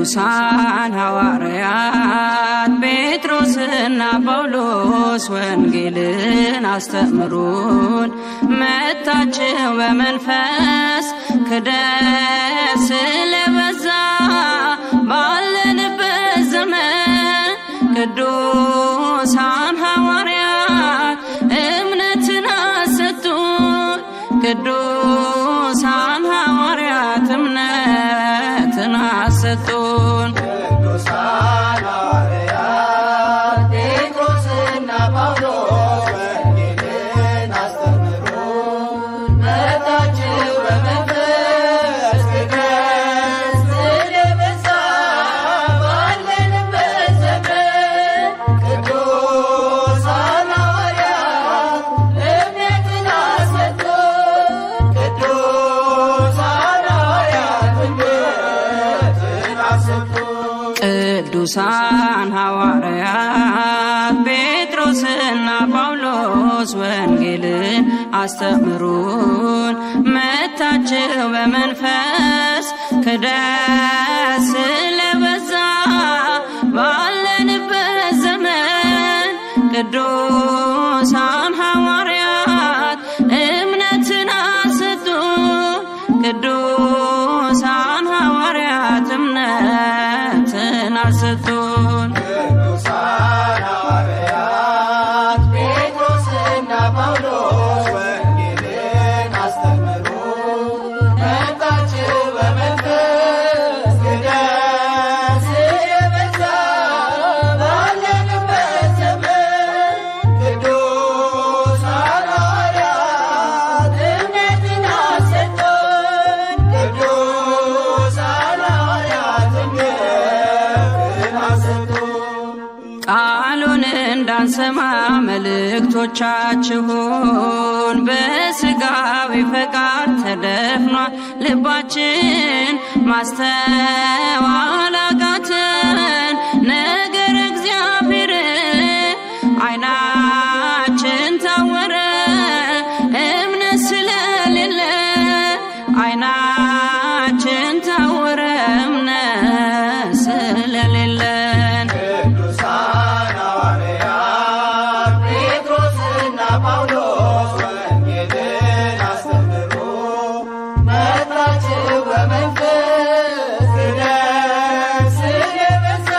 ቅዱሳን ሐዋርያት ጴጥሮስና ጳውሎስ ወንጌልን አስተምሩን፣ መታችሁ በመንፈስ ክደት ስለበዛ ባለንበት ዘመን። ቅዱሳን ሐዋርያት እምነትን አሰጡን። ቅዱሳን ሐዋርያት እምነትን አሰጡን። ቅዱሳን ሐዋርያት ጴጥሮስና ጳውሎስ ወንጌልን አስተምሩ፣ መጣችሁ በመንፈስ ክደት ስለበዛ ባለንበት ዘመን። ቅዱሳን ሐዋርያት እምነትን አሰጡን። ቅዱሳን ሐዋርያት እምነትን አሰጡን። ቅዱሳን ሐዋርያት ጴጥሮስና ጳውሎስ ወንጌልን አስተምሩን፣ መታችሁ በመንፈስ ክደት ስለበዛ ባለንበት ዘመን። ቅዱሳን ሐዋርያት እምነትን አሰጡን። ቅዱሳን ሐዋርያት እምነትን አሰጡን። ቅዱሳን ሐዋርያት ጴጥሮስና ጳውሎስ ወንጌልን አስተምሩ፣ መጣችሁ በመንፈስ ክደት ስለበዛ ባለንበት ዘመን። ቅዱሳን ሐዋርያት እምነትን አሰጡን። ቅዱሳን ሐዋርያት እምነትን አሰጡን። ቃሉን እንዳንሰማ መልእክቶቻችሁን በስጋዊ ፈቃድ ተደፍኗል ልባችን፣ ማስተዋል አቃተን ነገር እግዚአብሔርን፣ ዓይናችን ታወረ እምነት ስለሌለ፣ ዓይናችን ታወረ እምነት ስለሌለን። ቅዱሳን ሐዋርያት ጴጥሮስና ጳውሎስ ወንጌልን አስተምሩ፣ መጣችሁ በመንፈስ ክደት ስለበዛ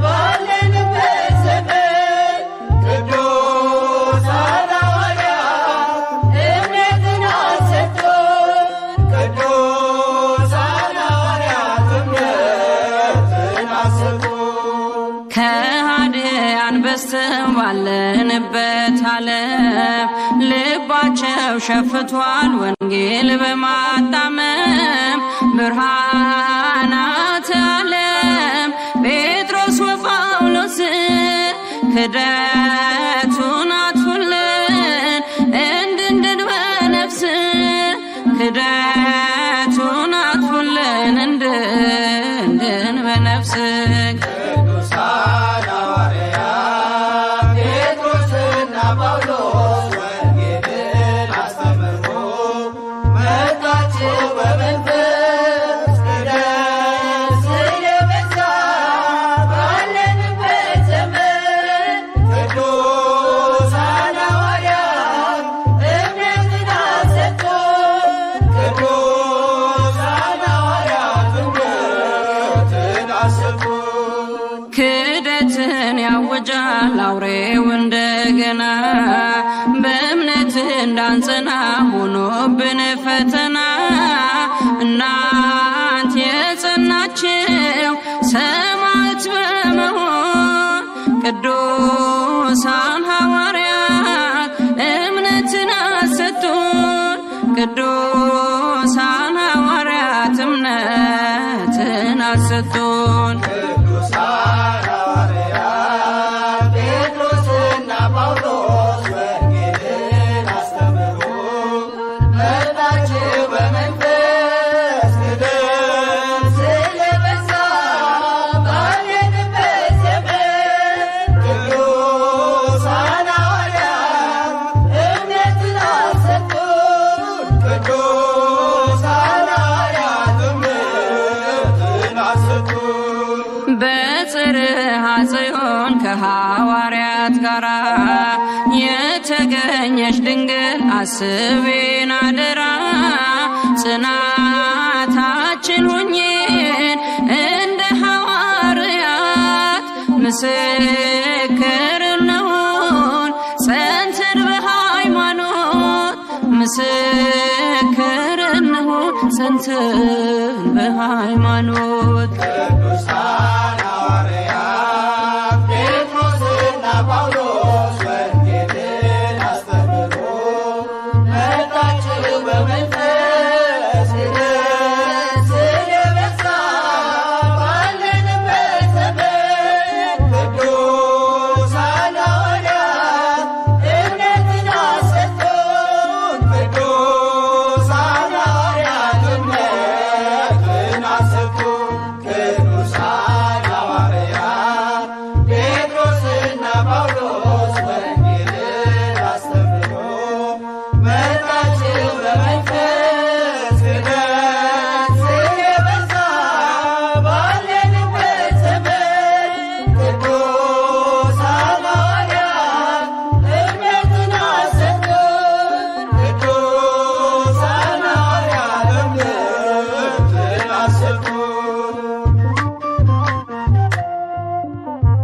ባለንበት ዘመን። ቅዱሳን ሐዋርያት እምነትን አሰጡን። ቅዱሳን ሐዋርያት እምነትን አሰጡን። ከሃዲያን በዝተው ባለንበት ዓለም ልባቸው ሸፍቷል ወንጌል በማጣመም። ብርሃናተ ዓለም ጴጥሮስ ወጳውሎስ ክደቱን አጥፉልን እንድንድን በነፍስ፣ ክደቱን አጥፉልን እንድንድን በነፍስ። ቅዱሳን ሐዋርያት ጴጥሮስና ጳውሎስ ወንጌልን አስተምሩ፣ መጣችሁ በመንፈስ ክደት ስለበዛ ባለንበት ዘመን። ቅዱሳን ሐዋርያት እምነትን አሰጡን። ቅዱሳን ሐዋርያት እምነትን አሰጡን። ክደትን ያውጃል አውሬው እንደገና፣ በእምነት እንዳንጸና ሆኖብን ፈተና። እናንት የጸናችው ሰማዕት በመሆን ቅዱሳን ሐዋርያት እምነትን አሰጡን። ቅዱሳን ሐዋርያት እምነትን አሰጡን። ቅዱሳን ሐዋርያት ጴጥሮስና ጳውሎስ ወንጌልን አስተምሩ፣ መጣችሁ የተገኘሽ ድንግል አስቤን አደራ፣ ጽናታችን ሁኚን እንደ ሐዋርያት፣ ምስክር እንሁን ጸንተን በሃይማኖት፣ ምስክር እንሁን ጸንተን በሃይማኖት። ቅዱሳን